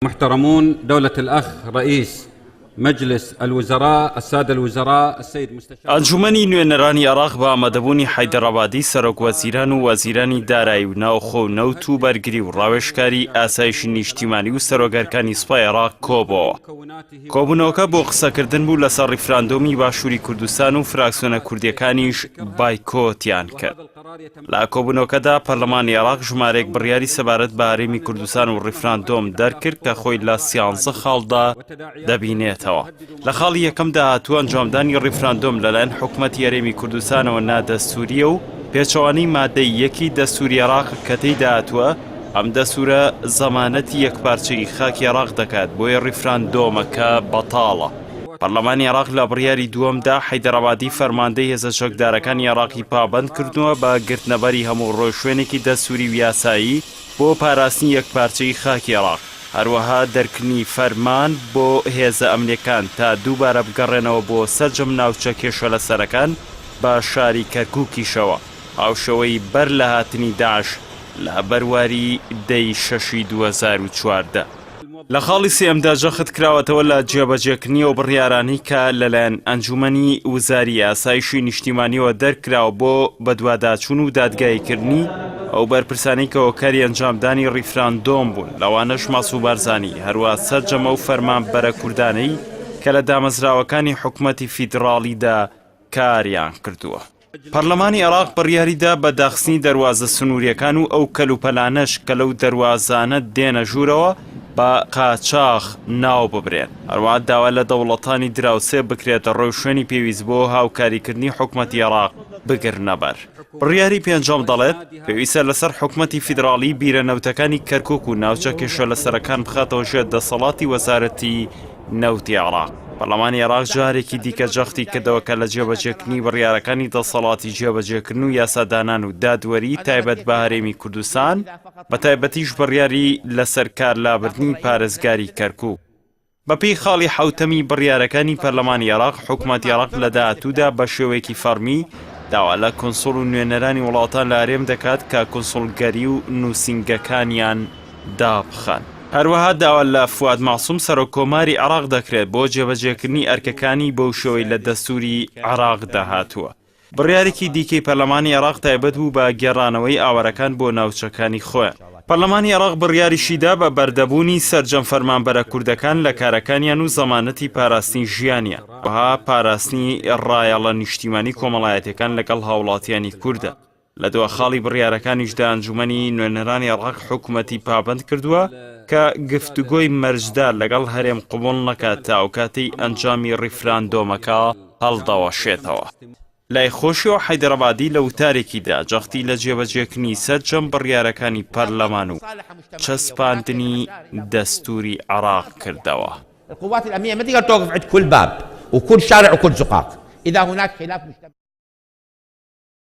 محترمون دولة الأخ رئیس مجلس الوزراء السادە الوزراء السید مستشار. ئەنجومەنی نوێنەرانی عێراق بە ئامادەبوونی حەیدەر عەبادی سەرۆک وەزیران و وەزیرانی دارایی و ناوخۆ و نەوت و بەرگری و ڕاوێژکاری ئاسایشی نیشتیمانی و سەرۆک ئەرکانی سوپای عێراق کۆبۆوە. کۆبوونەوەکە بۆ قسەکردن بوو لەسەر ڕیفراندۆمی باشووری کوردستان و فراکسیۆنە کوردییەکانیش بایکۆتیان کرد. لە کۆبوونەوەکەدا پەرلەمانی عێراق ژمارەیەک بڕیاری سەبارەت بە هەرێمی کوردستان و ڕیفراندۆم دەرکرد کە خۆی لە سیانزە خاڵدا دەبینێتەوە. لە خاڵی یەکەمدا هاتووە ئەنجامدانی ڕیفراندۆم لەلایەن حکومەتی هەرێمی کوردستانەوە نادەستوورییە و پێچەوانەی مادەی یەکی دەستووری عێراق کە تێیدا هاتووە ئەم دەستوورە زەمانەتی یەکپارچەیی خاکی عێراق دەکات بۆیە ڕیفراندۆمەکە بەتاڵە. پەرلەمانی عێراق لە بڕیاری دووەمدا حەیدەر عەبادی فەرماندەی هێزە چەکدارەکانی عێراقی پابەند کردووە بە گرتنەبەری هەموو ڕێوشوێنێکی دەستووری و یاسایی بۆ پاراستنی یەکپارچەیی خاکی عێراق، هەروەها دەرکردنی فەرمان بۆ هێزە ئەمنییەکان تا دووبارە بگەڕێنەوە بۆ سەرجەم ناوچە کێشەلەسەرەکان بە شاری کەرکوکیشەوە هاوشێوەی بەر لە هاتنی داعش لە بەرواری دە ی شەشی 2014. لە خاڵی سێیەمدا جەخت کراوەتەوە لە جێبەجێکردنی ئەو بڕیارانەی کە لەلایەن ئەنجوومەنی وزاری ئاسایشی نیشتیمانیەوە دەرکراوە بۆ بەدواداچوون و دادگاییکردنی ئەو بەرپرسانەی کە هۆکاری ئەنجامدانی ڕیفراندۆم بوون لەوانەش مەسعود بارزانی هەروەها سەرجەم ئەو فەرمانبەرە کوردانەی کە لە دامەزراوەکانی حکومەتی فیدڕاڵیدا کاریان کردووە. پەرلەمانی عێراق بڕیاریدا بە داخستنی دەروازە سنوورییەکان و ئەو کەلوپەلانەش کە لەو دەروازانە دێنە ژوورەوە بە قاچاخ ناو ببرێن. هەروەها داوا لە دەوڵەتانی دراوسێ بکرێت ڕێوشوێنی پێویست بۆ هاوکاریکردنی حکومەتی عێراق بگرنەبەر. بڕیاری پێنجەم دەڵێت، پێویستە لەسەر حکومەتی فیدراڵی بیرە نەوتەکانی کەرکوک و ناوچە کێشەلەسەرەکان بخاتەوە ژێر دەسەڵاتی وەزارەتی نەوتی عێراق. پەرلەمانی عێراق جارێکی دیکە جەختی کردەوە کە لە جێبەجێکردنی بڕیارەکانی دەسەڵاتی جێبەجێکردن و یاسادانان و دادوەری تایبەت بە هەرێمی کوردستان، بەتایبەتیش بڕیاری لەسەر کار لابردنی پارێزگاری کەرکوک. بەپێی خاڵی حەوتەمی بڕیارەکانی پەرلەمانی عێراق، حکومەتی عێراق لە داهاتوودا بە شێوەیەکی فەڕمی داوا لە کونسوڵ و نوێنەرانی وڵاتان لە هەرێم دەکات کە کونسوڵگەری و نووسینگەکانیان دابخەن. هەروەها داوا لە فواد مەعسوم سەرۆک کۆماری عێراق دەکرێت بۆ جێبەجێکردنی ئەرکەکانی بەو شێوەی لە دەستوری عێراقدا هاتووە. بڕیارێکی دیکەی پەرلەمانی عێراق تایبەت بوو بە گێڕانەوەی ئاوارەکان بۆ ناوچەکانی خۆیان. پەرلەمانی عێراق بڕیاریشیدا بە بەردەبوونی سەرجەم فەرمانبەرە کوردەکان لە کارەکانیان و زەمانەتی پاراستنی ژیانیان، هەروەها پاراستنی ڕایەڵە نیشتیمانی کۆمەڵایەتیەکان لەگەڵ هاوڵاتیانی کوردە. لە دوا خاڵی بڕیارەکانیشدا ئەنجومەنی نوێنەرانی عێراق حکومەتی پابەند کردووە کە گفتوگۆی مەرجدار لەگەڵ هەرێم قبوڵ نەکات تا ئەوکاتەی ئەنجامی ڕیفراندۆمەکە هەڵدەوەشێتەوە. لای خۆشیەوە حەیدەر عەبادی لە وتارێکیدا جەختی لە جێبەجێکردنی سەرجەم بڕیارەکانی پەرلەمان و چەسپاندنی دەستوری عێراق کردەوە.